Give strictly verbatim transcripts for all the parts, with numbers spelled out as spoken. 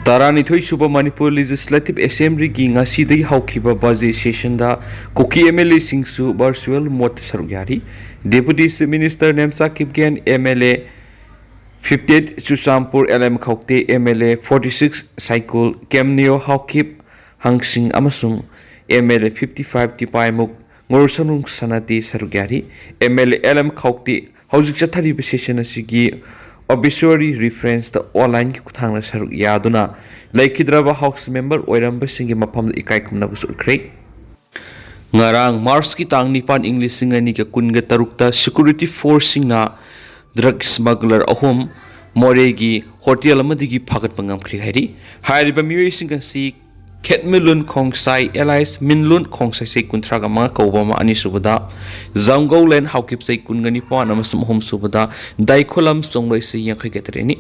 ꯇꯔꯥꯅꯤꯊꯣꯏ ꯁꯨꯕ ꯃꯅꯤꯄꯨꯔ ꯂꯦꯖꯤꯁꯂꯦꯇꯤꯚ ꯑꯦꯁꯦꯝꯕ꯭ꯂꯤꯒꯤ ꯉꯁꯤꯗꯒꯤ ꯍꯧꯈꯤꯕ ꯕꯖꯦꯠ ꯁꯦꯁꯟꯗ ꯀꯨꯀꯤ ꯑꯦꯝ ꯑꯦꯜ ꯑꯦꯁꯤꯡꯁꯨ ꯚꯔꯆꯨꯋꯦꯜ ꯃꯣꯗꯇ ꯁꯔꯨꯛ ꯌꯥꯔꯤ꯫ Deputy chief minister Nemcha Kipgen, M L A fifty eight Churachandpur L M Khaute, M L A forty six Saikul Kimneo Haokip ꯍꯪꯁꯤꯡ ꯑꯃꯁꯨꯡ M L A fifty five Tipaimukh Ngursanglur Sanate ꯁꯔꯨꯛ ꯌꯥꯔꯤ꯫ M L A L M Khaute ꯍꯧꯖꯤꯛ ꯆꯠꯊꯔꯤꯕ ꯁꯦꯁꯟ ꯑꯁꯤꯒꯤ ꯑꯣꯕꯤꯆꯨꯋꯥꯔꯤ ꯔꯤꯐꯔꯦꯟꯁꯇ ꯑꯣꯟꯂꯥꯏꯟꯒꯤ ꯈꯨꯠꯊꯥꯡꯗ ꯁꯔꯨꯛ ꯌꯥꯗꯨꯅ ꯂꯩꯈꯤꯗ꯭ꯔꯕ ꯍꯥꯎꯁ ꯃꯦꯝꯕꯔ ꯑꯣꯏꯔꯝꯕꯁꯤꯡꯒꯤ ꯃꯐꯝꯗ ꯏꯀꯥꯏ ꯈꯨꯝꯅꯕꯁꯨ ꯎꯠꯈ꯭ꯔꯦ꯫ ꯉꯔꯥꯡ ꯃꯥꯔꯆꯀꯤ ꯇꯥꯡ ꯅꯤꯄꯥꯟ, ꯏꯪ ꯂꯤꯁꯤꯡ ꯑꯅꯤꯒ ꯀꯨꯟꯒ ꯇꯔꯨꯛꯇ ꯁꯦꯀ꯭ꯌꯨꯔꯤꯇꯤ ꯐꯣꯔꯁꯁꯤꯡꯅ ꯗ꯭ꯔꯒ ꯁ꯭ꯃꯒꯂꯔ ꯑꯍꯨꯝ ꯃꯣꯔꯦꯒꯤ ꯍꯣꯇꯦꯜ ꯑꯃꯗꯒꯤ ꯐꯥꯒꯠꯄ ꯉꯝꯈ꯭ꯔꯦ ꯍꯥꯏꯔꯤ꯫ ꯍꯥꯏꯔꯤꯕ ꯃꯤꯑꯣꯏꯁꯤꯡ ꯑꯁꯤ ꯈꯦꯠꯃꯤꯂꯨꯟ ꯈꯣꯡꯁꯥꯏ ꯑꯦꯂꯥꯏꯁ ꯃꯤꯟꯂꯨꯟ ꯈꯣꯡꯁꯥꯏ ꯆꯍꯤ ꯀꯨꯟꯊ꯭ꯔꯥꯒ ꯃꯉꯥ ꯀꯧꯕ ꯑꯃ, ꯑꯅꯤꯁꯨꯕꯗ ꯖꯥꯡꯒꯧꯂꯦꯟ ꯍꯥꯎꯀꯤꯞ ꯆꯍꯤ ꯀꯨꯟꯒ ꯅꯤꯄꯥꯟ ꯑꯃꯁꯨꯡ ꯑꯍꯨꯝꯁꯨꯕꯗ ꯗꯥꯏꯈꯨꯂꯝ ꯆꯣꯡꯂꯣꯏ ꯆꯍꯤ ꯌꯥꯡꯈꯩꯒ ꯇꯔꯦꯠꯅꯤ꯫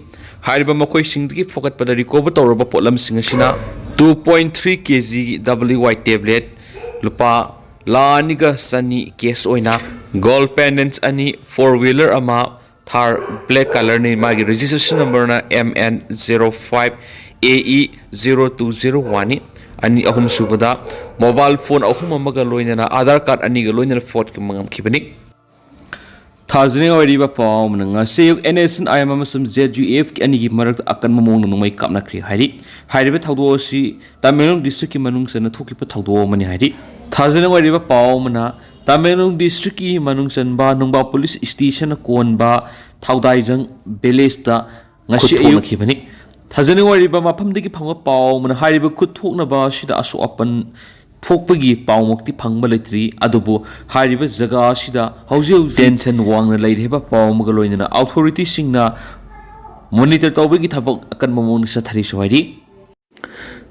ꯍꯥꯏꯔꯤꯕ ꯃꯈꯣꯏꯁꯤꯡꯗꯒꯤ ꯐꯒꯠꯄꯗ ꯔꯤꯀꯣꯚꯔ ꯇꯧꯔꯕ ꯄꯣꯠꯂꯝꯁꯤꯡ ꯑꯁꯤꯅ two point three K G W Y tablet, ꯂꯨꯄꯥ ꯂꯥꯈ ꯑꯅꯤꯒ ꯆꯅꯤ ꯀꯦꯁ ꯑꯣꯏꯅ, ꯒꯣꯜ ꯄꯦꯟꯗꯦꯟꯠ ꯑꯅꯤ, ꯐꯣꯔ ꯋꯤꯂꯔ ꯑꯃ, ꯊꯥꯔ ꯕ꯭ꯂꯦꯛ ꯀꯂꯔꯅꯤ, ꯃꯥꯒꯤ ꯔꯦꯖꯤꯁꯇ꯭ꯔꯦꯁꯟ ꯅꯝꯕꯔꯅ M N zero five A E zero two zero one ꯅꯤ꯫ ꯑꯅꯤ, ꯑꯍꯨꯝꯁꯨꯕꯗ ꯃꯣꯕꯥꯏꯜ ꯐꯣꯟ ꯑꯍꯨꯝ ꯑꯃꯒ ꯂꯣꯏꯅꯅ ꯑꯥꯙꯥꯔ ꯀꯥꯔꯗ ꯑꯅꯤꯒ ꯂꯣꯏꯅꯅ ꯐꯥꯒꯠꯄ ꯉꯝꯈꯤꯕꯅꯤ꯫ ꯊꯥꯖꯅꯤꯡꯉꯥꯏ ꯑꯣꯏꯔꯤꯕ ꯄꯥꯎ ꯑꯃꯅ, ꯉꯁꯤ ꯑꯌꯨꯛ N S C N I M ꯑꯃꯁꯨꯡ Z U F ꯀꯤ ꯑꯅꯤꯒꯤ ꯃꯔꯛꯇ ꯑꯀꯟꯕ ꯃꯑꯣꯡꯗ ꯅꯣꯡꯃꯩ ꯀꯥꯞꯅꯈ꯭ꯔꯦ ꯍꯥꯏꯔꯤ꯫ ꯍꯥꯏꯔꯤꯕ ꯊꯧꯗꯣꯛ ꯑꯁꯤ ꯇꯃꯦꯡꯂꯣꯡ ꯗꯤꯁꯇ꯭ꯔꯤꯛꯀꯤ ꯃꯅꯨꯡ ꯆꯟꯅ ꯊꯣꯛꯈꯤꯕ ꯊꯧꯗꯣꯛ ꯑꯃꯅꯤ ꯍꯥꯏꯔꯤ꯫ ꯊꯥꯖꯅꯤꯡꯉꯥꯏ ꯑꯣꯏꯔꯤꯕ ꯄꯥꯎ ꯑꯃꯅ, ꯇꯃꯦꯡꯂꯣꯡ ꯗꯤꯁꯇ꯭ꯔꯤꯛꯀꯤ ꯃꯅꯨꯡ ꯆꯟꯕ ꯅꯨꯡꯕꯥ ꯄꯨꯂꯤꯁ ꯁ꯭ꯇꯦꯁꯟꯅ ꯀꯣꯟꯕ ꯊꯧꯗꯥꯏꯖꯪ ꯚꯤꯂꯦꯖꯇ ꯉꯁꯤ ꯈꯨꯠ ꯑꯌꯨꯛ ꯊꯣꯛꯅꯈꯤꯕꯅꯤ꯫ ꯊꯥꯖꯅꯤꯡꯉꯥꯏ ꯑꯣꯏꯔꯤꯕ ꯃꯐꯝꯗꯒꯤ ꯐꯪꯕ ꯄꯥꯎ ꯑꯃꯅ, ꯍꯥꯏꯔꯤꯕ ꯈꯨꯠ ꯊꯣꯛꯅꯕ ꯑꯁꯤꯗ ꯑꯁꯣꯛ ꯑꯄꯟ ꯊꯣꯛꯄꯒꯤ ꯄꯥꯎꯃꯛꯇꯤ ꯐꯪꯕ ꯂꯩꯇ꯭ꯔꯤ, ꯑꯗꯨꯕꯨ ꯍꯥꯏꯔꯤꯕ ꯖꯒꯥ ꯑꯁꯤꯗ ꯍꯧꯖꯤꯛ ꯍꯧꯖꯤꯛ ꯇꯦꯟꯁꯟ ꯋꯥꯡꯅ ꯂꯩꯔꯦ ꯍꯥꯏꯕ ꯄꯥꯎ ꯑꯃꯒ ꯂꯣꯏꯅꯅ ꯑꯣꯊꯣꯔꯤꯇꯤꯁꯤꯡꯅ ꯃꯣꯅꯤꯇꯔ ꯇꯧꯕꯒꯤ ꯊꯕꯛ ꯑꯀꯟꯕ ꯃꯑꯣꯡꯗ ꯆꯠꯊꯔꯤꯁꯨ ꯍꯥꯏꯔꯤ꯫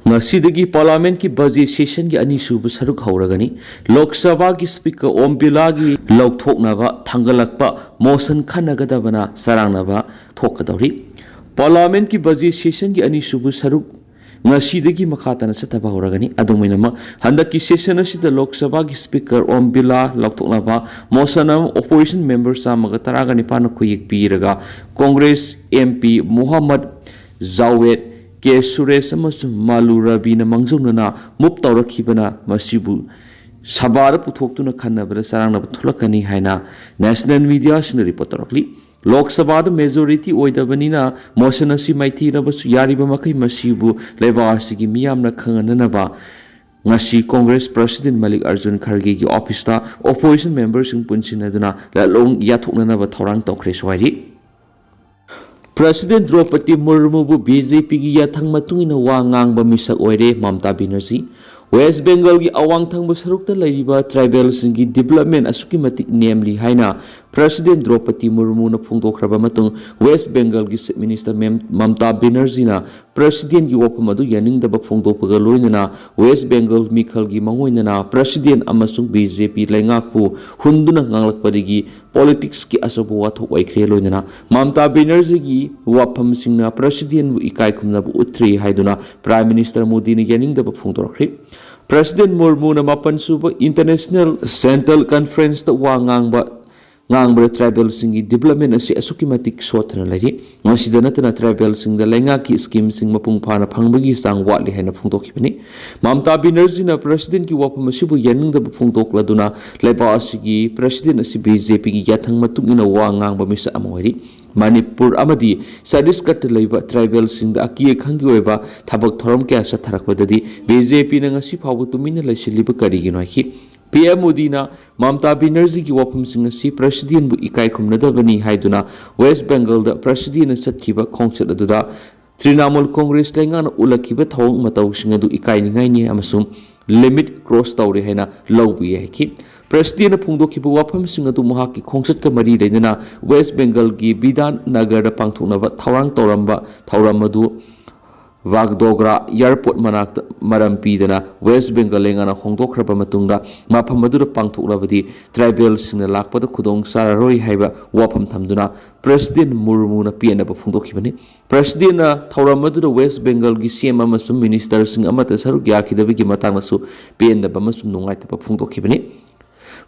ꯉꯁꯤꯗꯒꯤ ꯄꯥꯔꯂꯤꯌꯥꯃꯦꯟꯠꯀꯤ ꯕꯖꯦꯠ ꯁꯦꯁꯟꯒꯤ ꯑꯅꯤꯁꯨꯕ ꯁꯔꯨꯛ ꯍꯧꯔꯒꯅꯤ꯫ ꯂꯣꯛ ꯁꯚꯥꯒꯤ ꯁ꯭ꯄꯤꯀꯔ ꯑꯣꯝ ꯕꯤꯔꯂꯥꯒꯤ ꯂꯧꯊꯣꯛꯅꯕ ꯊꯥꯡꯒꯠꯂꯛꯄ ꯃꯣꯁꯟ ꯈꯟꯅꯒꯗꯕꯅ ꯆꯔꯥꯡꯅꯕ ꯊꯣꯛꯀꯗꯧꯔꯤ꯫ ꯄꯥꯔꯂꯤꯌꯥꯃꯦꯟꯠꯀꯤ ꯕꯖꯦꯠ ꯁꯦꯁꯟꯒꯤ ꯑꯅꯤꯁꯨꯕ ꯁꯔꯨꯛ ꯉꯁꯤꯗꯒꯤ ꯃꯈꯥ ꯇꯥꯅ ꯆꯠꯊꯕ ꯍꯧꯔꯒꯅꯤ꯫ ꯑꯗꯨꯝ ꯑꯣꯏꯅꯃꯛ, ꯍꯟꯗꯛꯀꯤ ꯁꯦꯁꯟ ꯑꯁꯤꯗ ꯂꯣꯛ ꯁꯚꯥꯒꯤ ꯁ꯭ꯄꯤꯀꯔ ꯑꯣꯝ ꯕꯤꯔꯂꯥ ꯂꯧꯊꯣꯛꯅꯕ ꯃꯣꯁꯟ ꯑꯃ ꯑꯣꯄꯣꯖꯤꯁꯟ ꯃꯦꯝꯕꯔ ꯆꯥꯝꯃꯒ ꯇꯔꯥꯒ ꯅꯤꯄꯥꯟꯅ ꯈꯨꯌꯦꯛ ꯄꯤꯔꯒ ꯀꯣꯡꯒ꯭ꯔꯦꯁ M P ꯃꯨꯍꯝꯃꯗ ꯖꯥꯋꯦꯗ ꯀꯦ ꯁꯨꯔꯦꯁ ꯑꯃꯁꯨꯡ ꯃꯥꯂꯨ ꯔꯕꯤꯅ ꯃꯥꯡꯖꯧꯅꯅ ꯃꯨꯞ ꯇꯧꯔꯛꯈꯤꯕꯅ ꯃꯁꯤꯕꯨ ꯁꯚꯥꯗ ꯄꯨꯊꯣꯛꯇꯨꯅ ꯈꯟꯅꯕꯗ ꯆꯔꯥꯡꯅꯕ ꯊꯣꯛꯂꯛꯀꯅꯤ ꯍꯥꯏꯅ ꯅꯦꯁꯅꯦꯜ ꯃꯤꯗꯤꯌꯥꯁꯤꯡꯅ ꯔꯤꯄꯣꯔꯠ ꯇꯧꯔꯛꯂꯤ꯫ ꯂꯣꯛ ꯁꯚꯥꯗ ꯃꯦꯖꯣꯔꯤꯇꯤ ꯑꯣꯏꯗꯕꯅꯤꯅ ꯃꯣꯁꯟ ꯑꯁꯤ ꯃꯥꯏꯊꯤꯔꯕꯁꯨ ꯌꯥꯔꯤꯕ ꯃꯈꯩ ꯃꯁꯤꯕꯨ ꯂꯩꯕꯥꯛ ꯑꯁꯤꯒꯤ ꯃꯤꯌꯥꯝꯅ ꯈꯪꯍꯟꯅꯅꯕ ꯉꯁꯤ ꯀꯣꯡꯒ꯭ꯔꯦꯁ ꯄ꯭ꯔꯁꯤꯗꯦꯟ ꯃꯜꯂꯤꯛ ꯑꯔꯖꯨꯟ ꯈꯔꯒꯦꯒꯤ ꯑꯣꯐꯤꯁꯇ ꯑꯣꯄꯣꯖꯤꯁꯟ ꯃꯦꯝꯕꯔꯁꯤꯡ ꯄꯨꯟꯁꯤꯟꯅꯗꯨꯅ ꯂꯥꯂꯣꯡ ꯌꯥꯊꯣꯛꯅꯅꯕ ꯊꯧꯔꯥꯡ ꯇꯧꯈ꯭ꯔꯦꯁꯨ ꯍꯥꯏꯔꯤ꯫ ꯄ꯭ꯔꯁꯤꯗꯦꯟ ꯗ꯭ꯔꯧꯄꯗꯤ ꯃꯨꯔꯃꯨꯕꯨ ꯕꯤ.ꯖꯦ.ꯄꯤꯒꯤ ꯌꯥꯊꯪ ꯃꯇꯨꯡ ꯏꯟꯅ ꯋꯥ ꯉꯥꯡꯕ ꯃꯤꯁꯛ ꯑꯣꯏꯔꯦ ꯃꯃꯇꯥ ꯕꯦꯅꯔꯖꯤ꯫ ꯋꯦꯁ ꯕꯦꯡꯒꯜꯒꯤ ꯑꯋꯥꯡ ꯊꯪꯕ ꯁꯔꯨꯛꯇ ꯂꯩꯔꯤꯕ ꯇ꯭ꯔꯥꯏꯕꯦꯜꯁꯤꯡꯒꯤ ꯗꯤꯕꯂꯞꯃꯦꯟ ꯑꯁꯨꯛꯀꯤ ꯃꯇꯤꯛ ꯅꯦꯝꯂꯤ ꯍꯥꯏꯅ ꯄ꯭ꯔꯁꯤꯗꯦꯟ ꯗ꯭ꯔꯧꯄꯗꯤ ꯃꯨꯔꯃꯨꯅ ꯐꯣꯡꯗꯣꯛꯈ꯭ꯔꯕ ꯃꯇꯨꯡ, ꯋꯦꯁ ꯕꯦꯡꯒꯜꯒꯤ ꯆꯤꯐ ꯃꯤꯅꯤꯁꯇꯔ ꯃꯦꯝ-, ꯃꯃꯇꯥ ꯕꯦꯅꯔꯖꯤꯅ ꯄ꯭ꯔꯁꯤꯗꯦꯟꯒꯤ ꯋꯥꯐꯝ ꯑꯗꯨ ꯌꯥꯅꯤꯡꯗꯕ ꯐꯣꯡꯗꯣꯛꯄꯒ ꯂꯣꯏꯅꯅ ꯋꯦꯁ ꯕꯦꯡꯒꯜ ꯃꯤꯈꯜꯒꯤ ꯃꯉꯣꯏꯅꯅ ꯄ꯭ꯔꯁꯤꯗꯦꯟ ꯑꯃꯁꯨꯡ ꯕꯤ.ꯖꯦ.ꯄꯤ ꯂꯩꯉꯥꯛꯄꯨ ꯍꯨꯟꯗꯨꯅ ꯉꯥꯡꯂꯛꯄꯗꯒꯤ ꯄꯣꯂꯤꯇꯤꯛꯁꯀꯤ ꯑꯆꯧꯕ ꯋꯥꯊꯣꯛ ꯑꯣꯏꯈ꯭ꯔꯦ꯫ ꯂꯣꯏꯅꯅ ꯃꯃꯇꯥ ꯕꯦꯅꯔꯖꯤꯒꯤ ꯋꯥꯐꯝꯁꯤꯡꯅ ꯄ꯭ꯔꯁꯤꯗꯦꯟꯕꯨ ꯏꯀꯥꯏ ꯈꯨꯝꯅꯕ ꯎꯠꯇ꯭ꯔꯦ ꯍꯥꯏꯗꯨꯅ ꯄ꯭ꯔꯥꯏꯝ ꯃꯤꯅꯤꯁꯇꯔ ꯃꯣꯗꯤꯅ ꯌꯥꯅꯤꯡꯗꯕ ꯐꯣꯡꯗꯣꯔꯛꯈ꯭ꯔꯦ꯫ ꯄ꯭ꯔꯁꯤꯗꯦꯟ ꯃꯨꯔꯃꯨꯅ ꯃꯥꯄꯟ ꯁꯨꯕ ꯏꯟꯇꯔꯅꯦꯁꯅꯦꯜ ꯁꯦꯟꯇ꯭ꯔꯦꯜ ꯀꯟꯐꯔꯦꯟꯁꯇ ꯋꯥ ꯉꯥꯡꯕ ꯉꯥꯡꯕꯗ ꯇ꯭ꯔꯥꯏꯕꯦꯜꯁꯤꯡꯒꯤ ꯗꯤꯕꯂꯞꯃꯦꯟ ꯑꯁꯤ ꯑꯁꯨꯛꯀꯤ ꯃꯇꯤꯛ ꯁꯣꯠꯊꯅ ꯂꯩꯔꯤ꯫ ꯃꯁꯤꯗ ꯅꯠꯇꯅ ꯇ꯭ꯔꯥꯏꯕꯦꯜꯁꯤꯡꯗ ꯂꯩꯉꯥꯛꯀꯤ ꯁ꯭ꯀꯤꯝꯁꯤꯡ ꯃꯄꯨꯡ ꯐꯥꯅ ꯐꯪꯕꯒꯤ ꯆꯥꯡ ꯋꯥꯠꯂꯤ ꯍꯥꯏꯅ ꯐꯣꯡꯗꯣꯛꯈꯤꯕꯅꯤ꯫ ꯃꯃꯇꯥ ꯕꯦꯅꯔꯖꯤꯅ ꯄ꯭ꯔꯁꯤꯗꯦꯟꯒꯤ ꯋꯥꯐꯝ ꯑꯁꯤꯕꯨ ꯌꯥꯅꯤꯡꯗꯕ ꯐꯣꯡꯗꯣꯛꯂꯗꯨꯅ ꯂꯩꯕꯥꯛ ꯑꯁꯤꯒꯤ ꯄ꯭ꯔꯁꯤꯗꯦꯟ ꯑꯁꯤ ꯕꯤ ꯖꯦ ꯄꯤꯒꯤ ꯌꯥꯊꯪ ꯃꯇꯨꯡ ꯏꯟꯅ ꯋꯥ ꯉꯥꯡꯕ ꯃꯤꯁꯛ ꯑꯃ ꯑꯣꯏꯔꯤ꯫ ꯃꯅꯤꯄꯨꯔ ꯑꯃꯗꯤ ꯆꯇꯤꯁꯒꯔꯗ ꯂꯩꯕ ꯇ꯭ꯔꯥꯏꯕꯦꯜꯁꯤꯡꯗ ꯑꯀꯤ ꯑꯈꯪꯒꯤ ꯑꯣꯏꯕ ꯊꯕꯛ ꯊꯧꯔꯝ ꯀꯌꯥ ꯆꯠꯊꯔꯛꯄꯗꯗꯤ ꯕꯤ ꯖꯦ ꯄꯤꯅ ꯉꯁꯤ ꯐꯥꯎꯕ ꯇꯨꯃꯤꯟꯅ ꯂꯩꯁꯤꯜꯂꯤꯕ ꯀꯔꯤꯒꯤꯅꯣ ꯍꯥꯏꯈꯤ꯫ ꯄꯤ ꯑꯦꯝ ꯃꯣꯗꯤꯅ ꯃꯃꯇꯥ ꯕꯦꯅꯔꯖꯤꯒꯤ ꯋꯥꯐꯝꯁꯤꯡ ꯑꯁꯤ ꯄ꯭ꯔꯁꯤꯗꯦꯟꯕꯨ ꯏꯀꯥꯏ ꯈꯨꯝꯅꯗꯕꯅꯤ ꯍꯥꯏꯗꯨꯅ ꯋꯦꯁ ꯕꯦꯡꯒꯜꯗ ꯄ꯭ꯔꯁꯤꯗꯦꯟꯅ ꯆꯠꯈꯤꯕ ꯈꯣꯡꯆꯠ ꯑꯗꯨꯗ ꯇ꯭ꯔꯤꯅꯥꯃꯨꯜ ꯀꯣꯡꯒ꯭ꯔꯦꯁ ꯂꯩꯉꯥꯛꯅ ꯎꯠꯂꯛꯈꯤꯕ ꯊꯧꯑꯣꯡ ꯃꯇꯧꯁꯤꯡ ꯑꯗꯨ ꯏꯀꯥꯏꯅꯤꯡꯉꯥꯏꯅꯤ ꯑꯃꯁꯨꯡ ꯂꯤꯃꯤꯠ ꯀ꯭ꯔꯣꯁ ꯇꯧꯔꯦ ꯍꯥꯏꯅ ꯂꯧꯕ ꯌꯥꯏ ꯍꯥꯏꯈꯤ꯫ ꯄ꯭ꯔꯁꯤꯗꯦꯟꯅ ꯐꯣꯡꯗꯣꯛꯈꯤꯕ ꯋꯥꯐꯝꯁꯤꯡ ꯑꯗꯨ ꯃꯍꯥꯛꯀꯤ ꯈꯣꯡꯆꯠꯀ ꯃꯔꯤ ꯂꯩꯅꯅ ꯋꯦꯁ ꯕꯦꯡꯒꯜꯒꯤ ꯕꯤꯙꯥꯟ ꯅꯒꯔꯗ ꯄꯥꯡꯊꯣꯛꯅꯕ ꯊꯧꯔꯥꯡ ꯇꯧꯔꯝꯕ ꯊꯧꯔꯝ ꯑꯗꯨ ꯋꯥꯒꯗꯣꯒ꯭ꯔꯥ ꯑꯦꯌꯔꯄꯣꯔꯠ ꯃꯅꯥꯛꯇ ꯃꯔꯝ ꯄꯤꯗꯅ ꯋꯦꯁ ꯕꯦꯡꯒꯜ ꯂꯩꯉꯥꯛꯅ ꯍꯣꯡꯗꯣꯛꯈ꯭ꯔꯕ ꯃꯇꯨꯡꯗ ꯃꯐꯝ ꯑꯗꯨꯗ ꯄꯥꯡꯊꯣꯛꯂꯕꯗꯤ ꯇ꯭ꯔꯥꯏꯕꯦꯜꯁꯤꯡꯅ ꯂꯥꯛꯄꯗ ꯈꯨꯗꯣꯡ ꯆꯥꯔꯔꯣꯏ ꯍꯥꯏꯕ ꯋꯥꯐꯝ ꯊꯝꯗꯨꯅ ꯄ꯭ꯔꯁꯤꯗꯦꯟ ꯃꯨꯔꯃꯨꯅ ꯄꯦꯟꯅꯕ ꯐꯣꯡꯗꯣꯛꯈꯤꯕꯅꯤ꯫ ꯄ꯭ꯔꯁꯤꯗꯦꯟꯅ ꯊꯧꯔꯝ ꯑꯗꯨꯗ ꯋꯦꯁ ꯕꯦꯡꯒꯜꯒꯤ ꯁꯤ ꯑꯦꯝ ꯑꯃꯁꯨꯡ ꯃꯤꯅꯤꯁꯇꯔꯁꯤꯡ ꯑꯃꯠꯇ ꯁꯔꯨꯛ ꯌꯥꯈꯤꯗꯕꯒꯤ ꯃꯇꯥꯡꯗꯁꯨ ꯄꯦꯟꯗꯕ ꯑꯃꯁꯨꯡ ꯅꯨꯡꯉꯥꯏꯇꯕ ꯐꯣꯡꯗꯣꯛꯈꯤꯕꯅꯤ꯫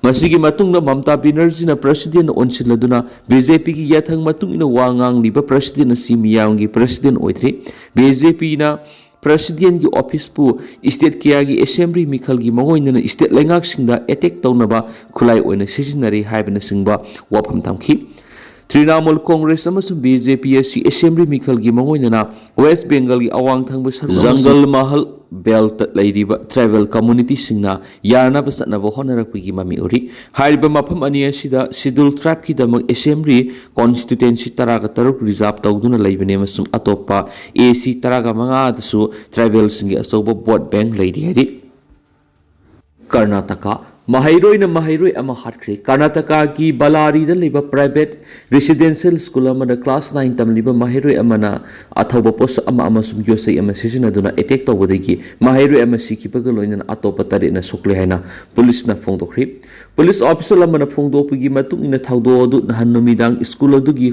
ꯃꯁꯤꯒꯤ ꯃꯇꯨꯡꯗ ꯃꯝꯇꯥ ꯕꯦꯅꯔꯖꯤꯅ ꯄ꯭ꯔꯁꯤꯗꯦꯟ ꯑꯣꯟꯁꯤꯜꯂꯗꯨꯅ ꯕꯤ ꯖꯦ ꯄꯤꯒꯤ ꯌꯥꯊꯪ ꯃꯇꯨꯡ ꯏꯟꯅ ꯋꯥ ꯉꯥꯡꯂꯤꯕ ꯄ꯭ꯔꯁꯤꯗꯦꯟ ꯑꯁꯤ ꯃꯤꯌꯥꯝꯒꯤ ꯄ꯭ꯔꯁꯤꯗꯦꯟ ꯑꯣꯏꯗ꯭ꯔꯤ꯫ ꯕꯤ ꯖꯦ ꯄꯤꯅ ꯄ꯭ꯔꯁꯤꯗꯦꯟꯒꯤ ꯑꯣꯐꯤꯁꯄꯨ ꯁ꯭ꯇꯦꯠ ꯀꯌꯥꯒꯤ ꯑꯦꯁꯦꯝꯕ꯭ꯂꯤ ꯃꯤꯈꯜꯒꯤ ꯃꯑꯣꯡ ꯏꯟꯅ ꯁ꯭ꯇꯦꯠ ꯂꯩꯉꯥꯛꯁꯤꯡꯗ ꯑꯦꯇꯦꯛ ꯇꯧꯅꯕ ꯈꯨꯠꯂꯥꯏ ꯑꯣꯏꯅ ꯁꯤꯖꯤꯟꯅꯔꯤ ꯍꯥꯏꯕꯅꯆꯤꯡꯕ ꯋꯥꯐꯝ ꯊꯝꯈꯤ꯫ ꯇ꯭ꯔꯤꯅꯥꯃꯨꯜ ꯀꯣꯡꯒ꯭ꯔꯦꯁ ꯑꯃꯁꯨꯡ ꯕꯤ ꯖꯦ ꯄꯤ ꯑꯁꯤ ꯑꯦꯁꯦꯝꯕ꯭ꯂꯤ ꯃꯤꯈꯜꯒꯤ ꯃꯑꯣꯡ ꯏꯟꯅ ꯋꯦꯁ ꯕꯦꯡꯒꯜꯒꯤ ꯑꯋꯥꯡ ꯊꯪꯕ ꯁꯔꯨꯛ ꯑꯃꯁꯨꯡ ꯖꯪꯒꯜ ꯃꯍꯜ ꯕꯦꯜꯠꯇ ꯂꯩꯔꯤꯕ ꯇ꯭ꯔꯥꯏꯕꯦꯜ ꯀꯝꯃꯨꯅꯤꯇꯤꯁꯤꯡꯅ ꯌꯥꯅꯕ ꯆꯠꯅꯕ ꯍꯣꯠꯅꯔꯛꯄꯒꯤ ꯃꯃꯤ ꯎꯔꯤ꯫ ꯍꯥꯏꯔꯤꯕ ꯃꯐꯝ ꯑꯅꯤ ꯑꯁꯤꯗ ꯁꯤꯗꯨꯜ ꯇ꯭ꯔꯥꯏꯕꯀꯤꯗꯃꯛ ꯑꯦꯁꯦꯝꯕ꯭ꯂꯤ ꯀꯣꯟꯁꯇꯤꯇ꯭ꯋꯦꯟꯁꯤ ꯇꯔꯥꯒ ꯇꯔꯨꯛ ꯔꯤꯖꯥꯔꯚ ꯇꯧꯗꯨꯅ ꯂꯩꯕꯅꯤ ꯑꯃꯁꯨꯡ ꯑꯇꯣꯞꯄ ꯑꯦ ꯁꯤ ꯇꯔꯥꯒ ꯃꯉꯥꯗꯁꯨ ꯇ꯭ꯔꯥꯏꯕꯦꯜꯁꯤꯡꯒꯤ ꯑꯆꯧꯕ ꯚꯣꯠ ꯕꯦꯡꯛ ꯂꯩꯔꯤ ꯍꯥꯏꯔꯤ꯫ ꯀꯔꯅꯥꯇꯀꯥ, ꯃꯍꯩꯔꯣꯏꯅ ꯃꯍꯩꯔꯣꯏ ꯑꯃ ꯍꯥꯠꯈ꯭ꯔꯦ꯫ ꯀꯔꯅꯥꯇꯀꯥꯒꯤ ꯕꯂꯥꯔꯤꯗ ꯂꯩꯕ ꯄ꯭ꯔꯥꯏꯚꯦꯠ ꯔꯦꯁꯤꯗꯦꯟꯁꯤꯌꯦꯜ ꯁ꯭ꯀꯨꯜ ꯑꯃꯗ ꯀ꯭ꯂꯥꯁ ꯅꯥꯏꯟ ꯇꯝꯂꯤꯕ ꯃꯍꯩꯔꯣꯏ ꯑꯃꯅ ꯑꯊꯧꯕ ꯄꯣꯠꯁꯛ ꯑꯃ ꯑꯃꯁꯨꯡ ꯌꯣꯠꯆꯩ ꯑꯃ ꯁꯤꯖꯤꯟꯅꯗꯨꯅ ꯑꯦꯇꯦꯛ ꯇꯧꯕꯗꯒꯤ ꯃꯍꯩꯔꯣꯏ ꯑꯃ ꯁꯤꯈꯤꯕꯒ ꯂꯣꯏꯅꯅ ꯑꯇꯣꯞꯄ ꯇꯔꯦꯠꯅ ꯁꯣꯛꯂꯦ ꯍꯥꯏꯅ ꯄꯨꯂꯤꯁꯅ ꯐꯣꯡꯗꯣꯛꯈ꯭ꯔꯤ꯫ ꯄꯨꯂꯤꯁ ꯑꯣꯐꯤꯁꯤꯌꯦꯜ ꯑꯃꯅ ꯐꯣꯡꯗꯣꯛꯄꯒꯤ ꯃꯇꯨꯡ ꯏꯟꯅ ꯊꯧꯗꯣꯛ ꯑꯗꯨ ꯅꯍꯥꯟ ꯅꯨꯃꯤꯗꯥꯡ ꯁ꯭ꯀꯨꯜ ꯑꯗꯨꯒꯤ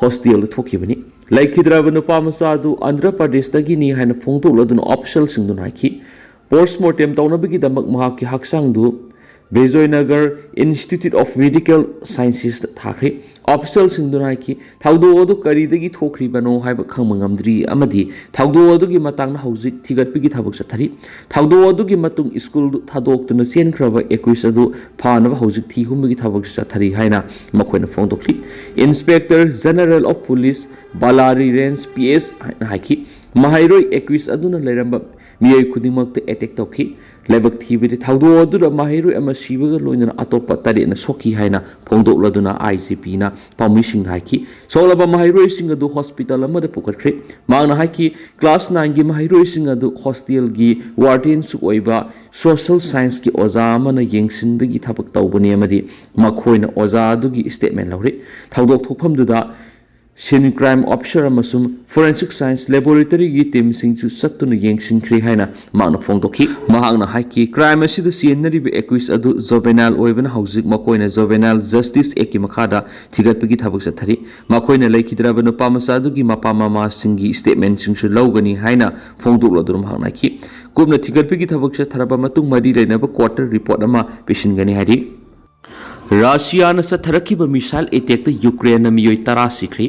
ꯍꯣꯁꯇꯦꯜꯗ ꯊꯣꯛꯈꯤꯕꯅꯤ꯫ ꯂꯩꯈꯤꯗ꯭ꯔꯕ ꯅꯨꯄꯥ ꯃꯆꯥ ꯑꯗꯨ ꯑꯟꯙ꯭ꯔ ꯄ꯭ꯔꯗꯦꯁꯇꯒꯤꯅꯤ ꯍꯥꯏꯅ ꯐꯣꯡꯗꯣꯛꯂꯗꯨꯅ ꯑꯣꯐꯤꯁꯤꯌꯦꯜꯁꯤꯡꯗꯨꯅ ꯍꯥꯏꯈꯤ꯫ ꯄꯣꯁꯃꯣꯔꯇꯦꯝ ꯇꯧꯅꯕꯒꯤꯗꯃꯛ ꯃꯍꯥꯛꯀꯤ ꯍꯛꯆꯥꯡꯗꯨ ꯕꯤꯖꯣꯏꯅꯒꯔ ꯏꯟꯁꯇꯤꯇ꯭ꯌꯨꯠ ꯑꯣꯐ ꯃꯦꯗꯤꯀꯦꯜ ꯁꯥꯏꯟꯁꯦꯁꯇ ꯊꯥꯈ꯭ꯔꯦ꯫ ꯑꯣꯐꯤꯁꯤꯌꯦꯜꯁꯤꯡꯗꯨꯅ ꯍꯥꯏꯈꯤ, ꯊꯧꯗꯣꯛ ꯑꯗꯨ ꯀꯔꯤꯗꯒꯤ ꯊꯣꯛꯈ꯭ꯔꯤꯕꯅꯣ ꯍꯥꯏꯕ ꯈꯪꯕ ꯉꯝꯗ꯭ꯔꯤ ꯑꯃꯗꯤ ꯊꯧꯗꯣꯛ ꯑꯗꯨꯒꯤ ꯃꯇꯥꯡꯗ ꯍꯧꯖꯤꯛ ꯊꯤꯒꯠꯄꯒꯤ ꯊꯕꯛ ꯆꯠꯊꯔꯤ꯫ ꯊꯧꯗꯣꯛ ꯑꯗꯨꯒꯤ ꯃꯇꯨꯡ ꯁ꯭ꯀꯨꯜꯗꯨ ꯊꯥꯗꯣꯛꯇꯨꯅ ꯆꯦꯟꯈ꯭ꯔꯕ ꯑꯦꯀ꯭ꯌꯨꯁ ꯑꯗꯨ ꯐꯥꯅꯕ ꯍꯧꯖꯤꯛ ꯊꯤ ꯍꯨꯝꯕꯒꯤ ꯊꯕꯛꯁꯨ ꯆꯠꯊꯔꯤ ꯍꯥꯏꯅ ꯃꯈꯣꯏꯅ ꯐꯣꯡꯗꯣꯛꯂꯤ꯫ Inspector general of police Ballari range P S ꯍꯥꯏꯅ ꯍꯥꯏꯈꯤ, ꯃꯍꯩꯔꯣꯏ ꯑꯦꯀ꯭ꯌꯨꯁ ꯑꯗꯨꯅ ꯂꯩꯔꯝꯕ ꯃꯤꯑꯣꯏ ꯈꯨꯗꯤꯡꯃꯛꯇ ꯑꯦꯇꯦꯛ ꯇꯧꯈꯤ꯫ ꯂꯥꯏꯕꯛ ꯊꯤꯕꯗꯤ ꯊꯧꯗꯣꯛ ꯑꯗꯨꯗ ꯃꯍꯩꯔꯣꯏ ꯑꯃ ꯁꯤꯕꯒ ꯂꯣꯏꯅꯅ ꯑꯇꯣꯞꯄ ꯇꯔꯦꯠꯅ ꯁꯣꯛꯈꯤ ꯍꯥꯏꯅ ꯐꯣꯡꯗꯣꯛꯂꯗꯨꯅ ꯑꯥꯏ ꯖꯤ ꯄꯤꯅ ꯄꯥꯎꯃꯤꯁꯤꯡꯗ ꯍꯥꯏꯈꯤ꯫ ꯁꯣꯛꯂꯕ ꯃꯍꯩꯔꯣꯏꯁꯤꯡ ꯑꯗꯨ ꯍꯣꯁꯄꯤꯇꯥꯜ ꯑꯃꯗ ꯄꯨꯈꯠꯈ꯭ꯔꯦ꯫ ꯃꯍꯥꯛꯅ ꯍꯥꯏꯈꯤ, ꯀ꯭ꯂꯥꯁ ꯅꯥꯏꯟꯒꯤ ꯃꯍꯩꯔꯣꯏꯁꯤꯡ ꯑꯗꯨ ꯍꯣꯁꯇꯦꯜꯒꯤ ꯋꯥꯔꯗꯦꯟꯁꯨ ꯑꯣꯏꯕ ꯁꯣꯁꯤꯌꯦꯜ ꯁꯥꯏꯟꯁꯀꯤ ꯑꯣꯖꯥ ꯑꯃꯅ ꯌꯦꯡꯁꯤꯟꯕꯒꯤ ꯊꯕꯛ ꯇꯧꯕꯅꯤ ꯑꯃꯗꯤ ꯃꯈꯣꯏꯅ ꯑꯣꯖꯥ ꯑꯗꯨꯒꯤ ꯁ꯭ꯇꯦꯠꯃꯦꯟ ꯂꯧꯔꯤ꯫ ꯊꯧꯗꯣꯛ ꯊꯣꯛꯐꯝꯗꯨꯗ senior crime officer ꯑꯃꯁꯨꯡ forensic science laboratoryꯒꯤ teamꯁꯤꯡꯁꯨ ꯆꯠꯇꯨꯅ ꯌꯦꯡꯁꯤꯟꯈ꯭ꯔꯦ ꯍꯥꯏꯅ ꯃꯍꯥꯛꯅ ꯐꯣꯡꯗꯣꯛꯈꯤ꯫ ꯃꯍꯥꯛꯅ ꯍꯥꯏꯈꯤ, crime ꯑꯁꯤꯗ ꯆꯦꯟꯅꯔꯤꯕ accused ꯑꯗꯨ juvenile ꯑꯣꯏꯕꯅ ꯍꯧꯖꯤꯛ ꯃꯈꯣꯏꯅ Juvenile Justice Actꯀꯤ ꯃꯈꯥꯗ ꯊꯤꯒꯠꯄꯒꯤ ꯊꯕꯛ ꯆꯠꯊꯔꯤ꯫ ꯃꯈꯣꯏꯅ ꯂꯩꯈꯤꯗ꯭ꯔꯕ ꯅꯨꯄꯥ ꯃꯆꯥ ꯑꯗꯨꯒꯤ ꯃꯄꯥ ꯃꯃꯥꯁꯤꯡꯒꯤ statementꯁꯤꯡꯁꯨ ꯂꯧꯒꯅꯤ ꯍꯥꯏꯅ ꯐꯣꯡꯗꯣꯛꯂꯗꯨꯅ ꯃꯍꯥꯛꯅ ꯍꯥꯏꯈꯤ꯫ ꯀꯨꯞꯅ ꯊꯤꯒꯠꯄꯒꯤ ꯊꯕꯛ ꯆꯠꯊꯔꯕ ꯃꯇꯨꯡ ꯃꯔꯤ ꯂꯩꯅꯕ quarter report ꯑꯃ ꯄꯤꯁꯤꯟꯒꯅꯤ ꯍꯥꯏꯔꯤ꯫ ꯔꯁꯤꯌꯥꯅ ꯆꯠꯊꯔꯛꯈꯤꯕ missile attackꯇ ꯌꯨꯀ꯭ꯔꯦꯟꯅ ꯃꯤꯑꯣꯏ ꯇꯔꯥ ꯁꯤꯈ꯭ꯔꯦ꯫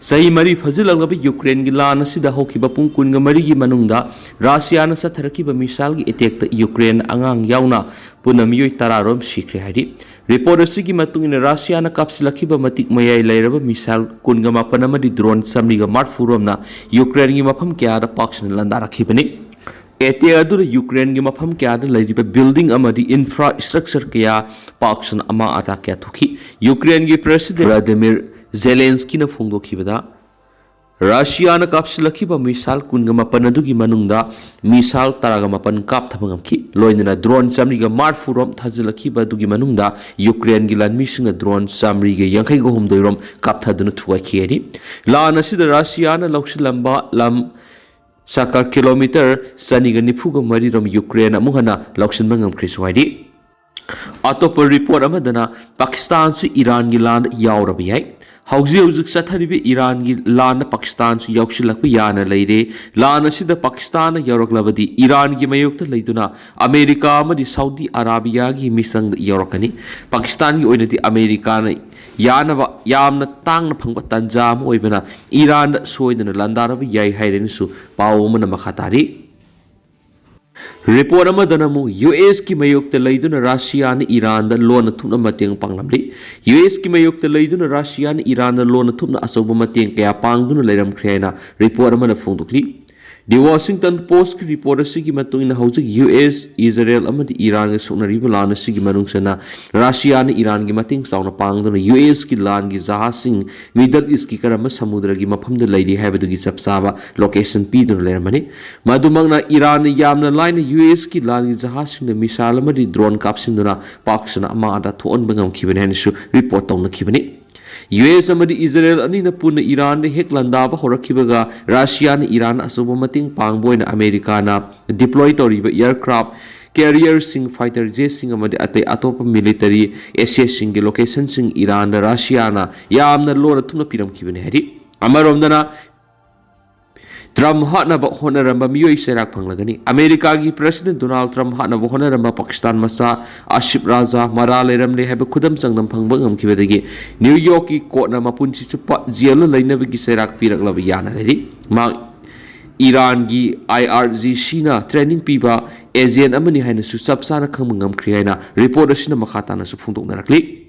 ꯆꯍꯤ ꯃꯔꯤ ꯐꯥꯖꯤꯜꯂꯛꯂꯕ ꯌꯨꯀ꯭ꯔꯦꯟꯒꯤ ꯂꯥꯟ ꯑꯁꯤꯗ ꯍꯧꯈꯤꯕ ꯄꯨꯡ ꯀꯨꯟꯒ ꯃꯔꯤꯒꯤ ꯃꯅꯨꯡꯗ ꯔꯁꯤꯌꯥꯅ ꯆꯠꯊꯔꯛꯈꯤꯕ missileꯒꯤ attackꯇ ꯌꯨꯀ꯭ꯔꯦꯟ ꯑꯉꯥꯡ ꯌꯥꯎꯅ ꯄꯨꯟꯅ ꯃꯤꯑꯣꯏ ꯇꯔꯥꯔꯣꯝ ꯁꯤꯈ꯭ꯔꯦ ꯍꯥꯏꯔꯤ꯫ Report ꯑꯁꯤꯒꯤ ꯃꯇꯨꯡ ꯏꯟꯅ ꯔꯁꯤꯌꯥꯅ ꯀꯥꯞꯁꯤꯜꯂꯛꯈꯤꯕ ꯃꯇꯤꯛ ꯃꯌꯥꯏ ꯂꯩꯔꯕ missile ꯀꯨꯟꯒ ꯃꯥꯄꯟ ꯑꯃꯗꯤ drone ꯆꯥꯃꯔꯤꯒ ꯃꯔꯤꯐꯨ ꯔꯣꯝꯅ ꯌꯨꯀ꯭ꯔꯦꯟꯒꯤ ꯃꯐꯝ ꯀꯌꯥꯗ ꯄꯥꯛ ꯁꯟꯅ ꯂꯥꯟꯗꯥꯔꯛꯈꯤꯕꯅꯤ꯫ Attack ꯑꯗꯨꯗ ꯌꯨꯀ꯭ꯔꯦꯟꯒꯤ ꯃꯐꯝ ꯀꯌꯥꯗ ꯂꯩꯔꯤꯕ building ꯑꯃꯗꯤ infrastructure ꯀꯌꯥ ꯄꯥꯛ ꯁꯟꯅ ꯑꯃꯥꯡ ꯑꯇꯥ ꯀꯌꯥ ꯊꯣꯛꯈꯤ꯫ ꯌꯨꯀ꯭ꯔꯦꯟꯒꯤ President Volodymyr Zelenskyꯅ ꯐꯣꯡꯗꯣꯛꯈꯤꯕꯗ, ꯔꯁꯤꯌꯥꯅ ꯀꯥꯞꯁꯤꯜꯂꯛꯈꯤꯕ missile ꯀꯨꯟꯒ ꯃꯥꯄꯟ ꯑꯗꯨꯒꯤ ꯃꯅꯨꯡꯗ missile ꯇꯔꯥꯒ ꯃꯥꯄꯟ ꯀꯥꯞꯊꯕ ꯉꯝꯈꯤ꯫ ꯂꯣꯏꯅꯅ drone ꯆꯥꯃꯔꯤꯒ ꯃꯔꯤꯐꯨ ꯔꯣꯝ ꯊꯥꯖꯤꯜꯂꯛꯈꯤꯕ ꯑꯗꯨꯒꯤ ꯃꯅꯨꯡꯗ ꯌꯨꯀ꯭ꯔꯦꯟꯒꯤ ꯂꯥꯟꯃꯤꯁꯤꯡꯅ drone ꯆꯥꯃꯔꯤꯒ ꯌꯥꯡꯈꯩꯒ ꯍꯨꯝꯗꯣꯏ ꯔꯣꯝ ꯀꯥꯞꯊꯗꯨꯅ ꯊꯨꯒꯥꯏꯈꯤ ꯍꯥꯏꯔꯤ꯫ ꯂꯥꯟ ꯑꯁꯤꯗ ꯔꯁꯤꯌꯥꯅ ꯂꯧꯁꯤꯜꯂꯝꯕ ꯂꯝ square kilometer ꯆꯅꯤꯒ ꯅꯤꯐꯨꯒ ꯃꯔꯤ ꯔꯣꯝ ꯌꯨꯀ꯭ꯔꯦꯟ ꯑꯃꯨꯛ ꯍꯟꯅ ꯂꯧꯁꯤꯟꯕ ꯉꯝꯈ꯭ꯔꯦꯁꯨ ꯍꯥꯏꯔꯤ꯫ ꯑꯇꯣꯞꯄ report ꯑꯃꯗꯅ ꯄꯥꯀꯤꯁꯇꯥꯟꯁꯨ ꯏꯔꯥꯟꯒꯤ ꯂꯥꯟꯗ ꯌꯥꯎꯔꯕ ꯌꯥꯏ꯫ ꯍꯧꯖꯤꯛ ꯍꯧꯖꯤꯛ ꯆꯠꯊꯔꯤꯕ ꯏꯔꯥꯟꯒꯤ ꯂꯥꯟꯗ ꯄꯥꯀꯤꯁꯇꯥꯟꯁꯨ ꯌꯥꯎꯁꯤꯜꯂꯛꯄ ꯌꯥꯅ ꯂꯩꯔꯦ꯫ ꯂꯥꯟ ꯑꯁꯤꯗ ꯄꯥꯀꯤꯁꯇꯥꯟꯅ ꯌꯥꯎꯔꯛꯂꯕꯗꯤ ꯏꯔꯥꯟꯒꯤ ꯃꯥꯌꯣꯛꯇ ꯂꯩꯗꯨꯅ ꯑꯃꯦꯔꯤꯀꯥ ꯑꯃꯗꯤ ꯁꯥꯎꯗꯤ ꯑꯔꯥꯕꯤꯌꯥꯒꯤ ꯃꯤꯆꯪꯗ ꯌꯥꯎꯔꯛꯀꯅꯤ꯫ ꯄꯥꯀꯤꯁꯇꯥꯟꯒꯤ ꯑꯣꯏꯅꯗꯤ ꯑꯃꯦꯔꯤꯀꯥꯅ ꯌꯥꯅꯕ ꯌꯥꯝꯅ ꯇꯥꯡꯅ ꯐꯪꯕ ꯇꯥꯟꯖꯥ ꯑꯃ ꯑꯣꯏꯕꯅ ꯏꯔꯥꯟꯗ ꯁꯣꯏꯗꯅ ꯂꯥꯟꯗꯥꯔꯕ ꯌꯥꯏ ꯍꯥꯏꯔꯦꯅꯁꯨ ꯄꯥꯎ ꯑꯃꯅ ꯃꯈꯥ ꯇꯥꯔꯤ꯫ Report ꯑꯃꯗꯅ ꯑꯃꯨꯛ ꯌꯨ ꯑꯦꯁꯀꯤ ꯃꯥꯌꯣꯛꯇ ꯂꯩꯗꯨꯅ ꯔꯁꯤꯌꯥꯅ ꯏꯔꯥꯟꯗ ꯂꯣꯟꯅ ꯊꯨꯞꯅ ꯃꯇꯦꯡ ꯄꯥꯡꯂꯝꯂꯤ꯫ ꯌꯨ ꯑꯦꯁꯀꯤ ꯃꯥꯌꯣꯛꯇ ꯂꯩꯗꯨꯅ ꯔꯁꯤꯌꯥꯅ ꯏꯔꯥꯟꯗ ꯂꯣꯟꯅ ꯊꯨꯞꯅ ꯑꯆꯧꯕ ꯃꯇꯦꯡ ꯀꯌꯥ ꯄꯥꯡꯗꯨꯅ ꯂꯩꯔꯝꯈ꯭ꯔꯦ ꯍꯥꯏꯅ report ꯑꯃꯅ ꯐꯣꯡꯗꯣꯛꯂꯤ꯫ The Washington Postꯀꯤ report ꯑꯁꯤꯒꯤ ꯃꯇꯨꯡ ꯏꯟꯅ ꯍꯧꯖꯤꯛ ꯌꯨ ꯑꯦꯁ, ꯏꯖꯔꯦꯜ ꯑꯃꯗꯤ ꯏꯔꯥꯟꯒ ꯁꯣꯛꯅꯔꯤꯕ ꯂꯥꯟ ꯑꯁꯤꯒꯤ ꯃꯅꯨꯡ ꯆꯟꯅ ꯔꯁꯤꯌꯥꯅ ꯏꯔꯥꯟꯒꯤ ꯃꯇꯦꯡ ꯆꯥꯎꯅ ꯄꯥꯡꯗꯨꯅ ꯌꯨ ꯑꯦꯁꯀꯤ ꯂꯥꯟꯒꯤ ꯖꯍꯥꯖꯁꯤꯡ Middle Eastꯀꯤ ꯀꯔꯝꯕ ꯁꯃꯨꯗ꯭ꯔꯒꯤ ꯃꯐꯝꯗ ꯂꯩꯔꯤ ꯍꯥꯏꯕꯗꯨꯒꯤ ꯆꯞ ꯆꯥꯕ location ꯄꯤꯗꯨꯅ ꯂꯩꯔꯝꯕꯅꯤ꯫ ꯃꯗꯨꯃꯛꯅ ꯏꯔꯥꯟꯅ ꯌꯥꯝꯅ ꯂꯥꯏꯅ ꯌꯨ ꯑꯦꯁꯀꯤ ꯂꯥꯟꯒꯤ ꯖꯍꯥꯖꯁꯤꯡꯗ missile ꯑꯃꯗꯤ drone ꯀꯥꯞꯁꯤꯟꯗꯨꯅ ꯄꯥꯛ ꯁꯟꯅ ꯑꯃꯥꯡ ꯑꯇꯥ ꯊꯣꯛꯍꯟꯕ ꯉꯝꯈꯤꯕꯅꯤ ꯍꯥꯏꯅꯁꯨ report ꯇꯧꯅꯈꯤꯕꯅꯤ꯫ ꯌꯨ ꯑꯦꯁ ꯑꯃꯗꯤ ꯏꯖꯔꯦꯜ ꯑꯅꯤꯅ ꯄꯨꯟꯅ ꯏꯔꯥꯟꯗ ꯍꯦꯛ ꯂꯥꯟꯗꯥꯕ ꯍꯧꯔꯛꯈꯤꯕꯒ ꯔꯁꯤꯌꯥꯅ ꯏꯔꯥꯟ ꯑꯆꯧꯕ ꯃꯇꯦꯡ ꯄꯥꯡꯕ ꯑꯣꯏꯅ ꯑꯃꯦꯔꯤꯀꯥꯅ deploy ꯇꯧꯔꯤꯕ aircraft carrierꯁꯤꯡ, fighter jetꯁꯤꯡ ꯑꯃꯗꯤ ꯑꯇꯩ ꯑꯇꯣꯞꯄ military assetꯁꯤꯡꯒꯤ locationꯁꯤꯡ ꯏꯔꯥꯟꯗ ꯔꯁꯤꯌꯥꯅ ꯌꯥꯝꯅ ꯂꯣꯟꯅ ꯊꯨꯝꯅ ꯄꯤꯔꯝꯈꯤꯕꯅꯤ ꯍꯥꯏꯔꯤ꯫ ꯑꯃꯔꯣꯝꯗꯅ ꯇ꯭ꯔꯝꯞ ꯍꯥꯠꯅꯕ ꯍꯣꯠꯅꯔꯝꯕ ꯃꯤꯑꯣꯏ ꯆꯩꯔꯥꯛ ꯐꯪꯂꯒꯅꯤ꯫ ꯑꯃꯦꯔꯤꯀꯥꯒꯤ ꯄ꯭ꯔꯦꯁꯤꯗꯦꯟꯠ ꯗꯣꯅꯥꯜꯗ ꯇ꯭ꯔꯝꯞ ꯍꯥꯠꯅꯕ ꯍꯣꯠꯅꯔꯝꯕ ꯄꯥꯀꯤꯁꯇꯥꯟ ꯃꯆꯥ ꯑꯁꯤꯐ ꯔꯥꯖꯥ ꯃꯔꯥꯜ ꯂꯩꯔꯝꯂꯦ ꯍꯥꯏꯕ ꯈꯨꯗꯝ ꯆꯥꯡꯗꯝ ꯐꯪꯕ ꯉꯝꯈꯤꯕꯗꯒꯤ ꯅ꯭ꯌꯨ ꯌꯣꯔꯛꯀꯤ ꯀꯣꯔꯠꯅ ꯃꯄꯨꯟꯁꯤ ꯆꯨꯞꯄ ꯖꯦꯜꯗ ꯂꯩꯅꯕꯒꯤ ꯆꯩꯔꯥꯛ ꯄꯤꯔꯛꯂꯕ ꯌꯥꯅ ꯂꯩꯔꯤ꯫ ꯃꯍꯥꯛ ꯏꯔꯥꯟꯒꯤ ꯑꯥꯏ ꯑꯥꯔ ꯖꯤ ꯁꯤꯅ training ꯄꯤꯕ agent ꯑꯃꯅꯤ ꯍꯥꯏꯅꯁꯨ ꯆꯞ ꯆꯥꯅ ꯈꯪꯕ ꯉꯝꯈ꯭ꯔꯦ ꯍꯥꯏꯅ report ꯑꯁꯤꯅ ꯃꯈꯥ ꯇꯥꯅꯁꯨ ꯐꯣꯡꯗꯣꯛꯅꯔꯛꯂꯤ꯫